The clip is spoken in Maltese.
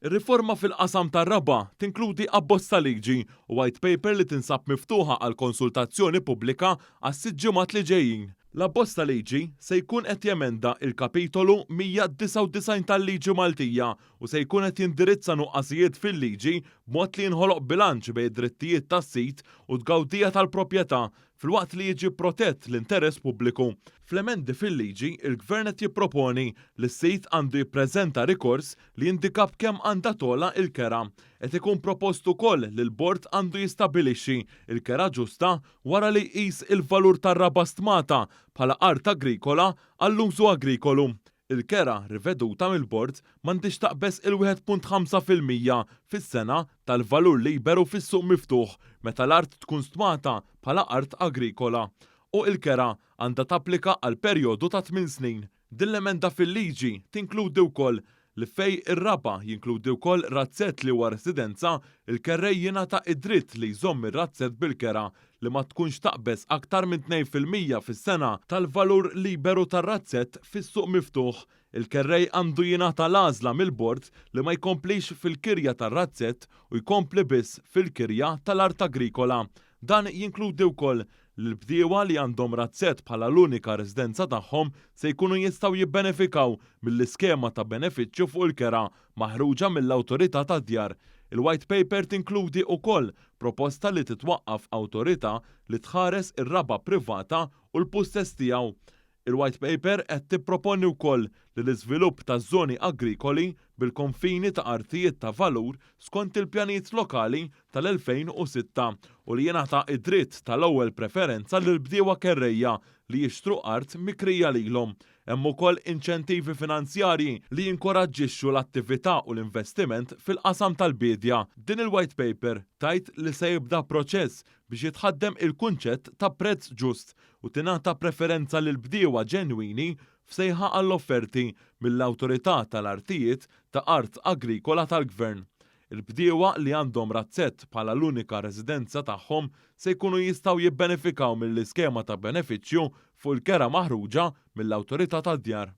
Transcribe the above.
Ir-riforma fil-qasam tar-raba' tinkludi abbozz ta' liġi u white paper li tinsab miftuħa għal konsultazzjoni pubblika għas-sitt ġimgħat li ġejjin. L-abbozz ta' liġi se jkun qed jemenda il-Kapitolu 199 tal-Liġi Maltija u se jkun qed jindirizza nuqqasijiet fil-liġi b'mod li jinħoloq bilanċ bejn id-drittijiet tas-sid u t-tgawdija tal-proprjetà filwaqt li jiġi protett l-interess pubbliku. Fl-emendi fil-liġi, il-Gvern qed jipproponi li s-sid għandu jippreżenta rikors li jindika b'kemm għandha togħla l-kera. Qed ikun propost ukoll li l-Bord għandu jistabbilixxi l-kera ġusta wara li jqis il-valur tar-raba' stmata bħala art agrikola għall-użu agrikolu. Il-kera riveduta mill-Bord m'għandhiex taqbeż il-1.5% fis-sena tal-valur liberu fis-suq miftuħ meta l-art tkun stmata bħala art agrikola u il-kera għandha tapplika għal perjodu ta' tminn snin. Din l-emenda fil-liġi tinkludi wkoll li fejn ir-raba' jinkludi wkoll razzett li huwa residenza, il-kerrej jingħata id-dritt li jżomm ir-razzett bil-kera li ma tkunx taqbeż aktar minn 2% fis-sena tal-valur liberu tar-razzett fis-suq miftuħ. Il-kerrej għandu jingħata l-għażla mill-bord li ma jkomplix fil-kirja tar-razzett u jkompli biss fil-kirja tal-art agrikola. Dan jinkludi wkoll li l-bdiewa li għandhom razzett bħala l-unika residenza tagħhom se jkunu jistgħu jibbenefikaw mill-iskema ta' benefiċċju fuq il-kera maħruġa mill-Awtorità tad-Djar. Il-White Paper tinkludi wkoll proposta li titwaqqaf awtorità li tħares ir-raba' privata u l-pussess tiegħu. Il-White Paper qed tipproponi wkoll li l-iżvilupp ta' żoni agrikoli bil-konfini ta' artijiet ta' valur skont il-pjanijiet lokali tal-2006 u li jingħata id-dritt tal-ewwel preferenza lill-bdiewa kerrejja li jixtru art mikrija lilhom. Hemm ukoll inċentivi finanzjarji li jinkoraġġixxu l-attività u l-investiment fil-qasam tal-biedja. Din il-White Paper tgħid li se jibda proċess biex jitħaddem il-kunċett ta' prezz ġust u tingħata preferenza lill-bdiewa ġenwini f'sejħa għall-offerti mill-Awtorità tal-Artijiet ta' Art Agrikola tal-Gvern. Il-bdiewa li għandhom razzett bħala l-unika residenza tagħhom se jkunu jistgħu jibbenefikaw mill-iskema ta' benefiċċju fuq il-kera maħruġa mill-Awtorità tad-Djar.